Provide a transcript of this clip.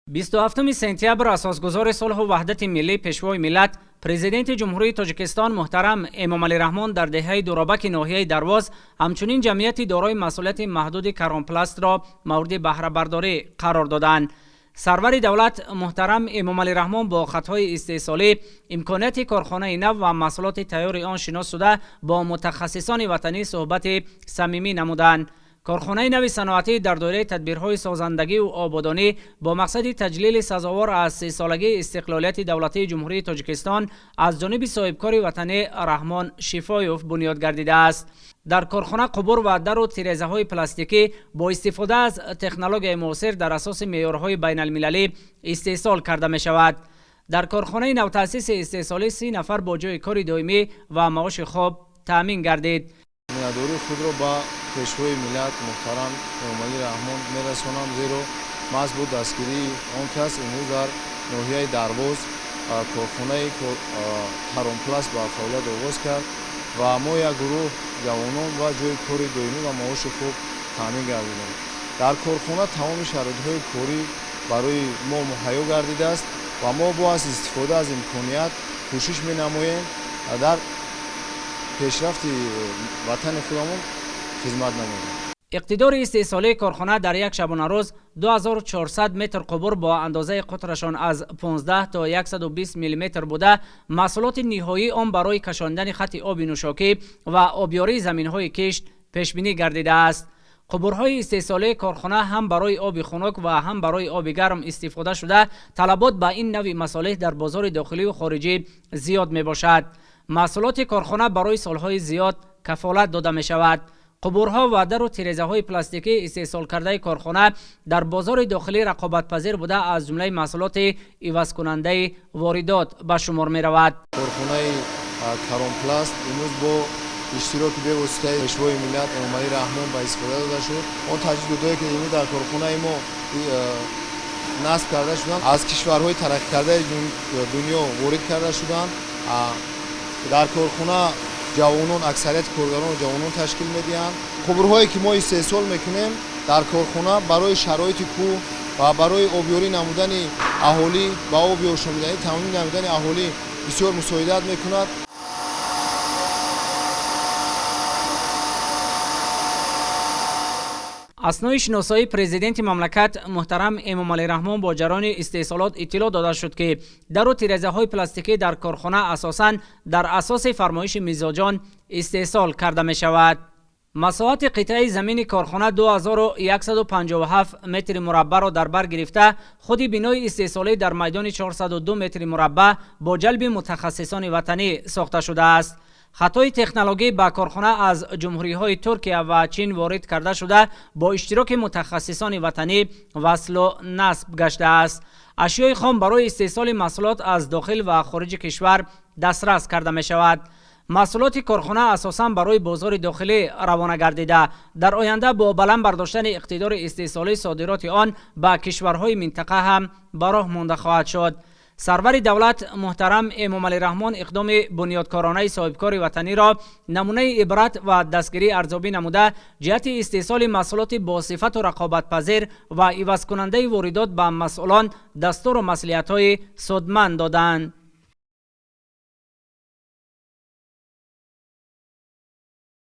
27 сентябр асосгузори сулҳу ваҳдати миллӣ, пешвои миллат, президенти Ҷумҳурии Тоҷикистон муҳтарам Эмомалӣ Раҳмон дар деҳаи Дуробаки ноҳияи Дарвоз ҳамчунин ҷамъияти дорои масъулияти маҳдуди Каронпластро мавриди баҳрабардорӣ қарор доданд. Сарвари давлат муҳтарам Эмомалӣ Раҳмон бо хатҳои истеҳсолӣ, имконияти корхонаи нав ва маҳсулоти тайёри он шинос шуда, бо мутахассисони ватанӣ суҳбати самимӣ намуданд. Корхонаи нави саноатӣ дар доираи тадбирҳои созандагиву ободонӣ бо мақсади таҷлили сазовор аз сесолагии истиқлолияти давлатии Ҷумҳурии Тоҷикистон аз ҷониби соҳибкори ватанӣ Раҳмон Шифоев бунёд гардидааст. Дар корхона қубур ва дару тирезаҳои пластикӣ бо истифода аз технологияи муосир дар асоси меъёрҳои байналмилалӣ истеҳсол карда мешавад. Дар корхонаи навтаъсиси истеҳсолӣ 30 нафар бо ҷойи кори доимӣ ва маоши хуб таъмин гардид. Миннатдории худро ба пешвои миллат муҳтарам Эмомалӣ Раҳмон мерасонам, зеро маҳз бо дастгирии он кас имрӯз дар ноҳияи Дарвоз корхонаи Каронпласт ба фаъолият оғоз кард ва мо як гурӯҳ ҷавонон ва ҷойи кори доимӣ ва маоши хуб таъмин гардидем. Дар корхона тамоми шароитҳои корӣ барои мо муҳайё гардидааст ва мо бо аз истифода аз имконият кӯшиш менамоем дар пешрафти ватани худамон хизмат намоем. Иқтидори истеҳсолии корхона дар як шабонарӯз 2400 метр қубур бо андозаи қутрашон аз 15 то 120 миллиметр буда, маҳсулоти ниҳоии он барои кашондани хати оби нӯшокӣ ва обёрии заминҳои кишт пешбинӣ гардидааст. Қубурҳои истеҳсолии корхона ҳам барои оби хунук ва ҳам барои оби гарм истифода шуда, талабот ба ин навъи масолеҳ дар бозори дохилию хориҷӣ зиёд мебошад. Маҳсулоти корхона барои солҳои зиёд кафолат дода мешавад. Қубурҳо ва дару тирезаҳои пластикӣ истеҳсолкардаи корхона дар бозори дохилӣ рақобатпазир буда, аз ҷумлаи маҳсулоти ивазкунандаи воридот ба шумор меравад. Корхонаи Каронпласт имрӯз бо иштироки бевоситаи пешвои миллат Эмомалӣ Раҳмон ба истифода дода шуд. Он таҷҳизотҳое ки имрӯз дар корхонаи мо насб карда шуданд, аз кишварҳои тараққикардаи дунё ворид карда шуданд. Дар корхона ҷавонон, аксарияти коргаронро ҷавонон ташкил медиҳанд. Қубурҳое ки мо истеҳсол мекунем дар корхона барои шароити кӯҳ ва барои обёрӣ намудани аҳолӣ ва оби ошомиданӣ таъмин намудани аҳолӣ бисёр мусоидат мекунад. Аснои шиносоии президенти мамлакат муҳтарам Эмомалӣ Раҳмон бо ҷараёни истеҳсолот иттилоъ дода шуд, ки дару тирезаҳои пластикӣ дар корхона асосан дар асоси фармоиши мизоҷон истеҳсол карда мешавад. Масоҳати қитъаи замини корхона 2157 метри мураббаъро дар бар гирифта, худи бинои истеҳсолӣ дар майдони 402 метри мураббаъ бо ҷалби мутахассисони ватанӣ сохта шудааст. Хатои технологӣ ба корхона аз ҷумҳуриҳои Туркия ва Чин ворид карда шуда, бо иштироки мутахассисони ватанӣ васлу насб гаштааст. Ашёи хом барои истеҳсоли маҳсулот аз дохил ва хориҷи кишвар дастрас карда мешавад. Маҳсулоти корхона асосан барои бозори дохилӣ равона гардида, дар оянда бо баланд бардоштани иқтидори истеҳсолии содироти он ба кишварҳои минтақа ҳам ба роҳ монда хоҳад шуд. Сарвари давлат муҳтарам Эмомалӣ Раҳмон иқдоми бунёдкоронаи соҳибкори ватаниро намунаи ибрат ва дастгирӣ арзёбӣ намуда, ҷиҳати истеҳсоли маҳсулоти босифату рақобатпазир ва ивазкунандаи воридот ба масъулон дастуру маслиҳатҳои судманд доданд.